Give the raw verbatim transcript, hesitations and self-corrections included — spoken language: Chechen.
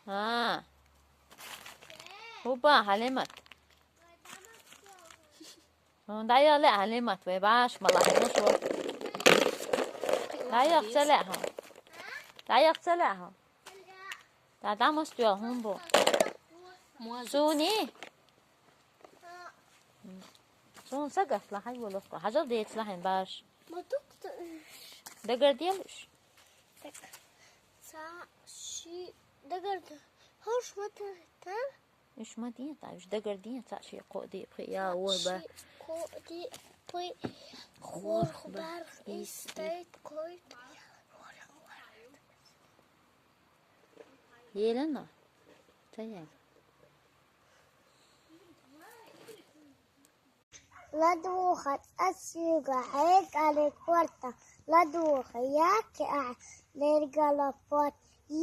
ХӀаа. ХӀуба, ХӀалимат. ХӀун, дӀаяла, ХӀалимат, вай баш, малахь, муш ва. ДӀаяхцале хьо. ДӀаяхцале хьо. Да, да, муш дуьл, хӀун бу? Суни? Суна сагатла хьай волохку. Хьажал децла хьайн баш. Ма дукта уьш. Дагардел уьш. Так. Ца, ши, дагарда. Хьош ма тар, та? Уьш ма ден, та, уьш дагарден, ца ши кхо ди пхи я, ца ор ба. Ши кхо ди пхи, хурх барх, ис тайт кхойт. Елена, та ял. ЛадувгӀа цӀа сига хьекӀали корта, ладувгӀа яки ахӀ лергала пот.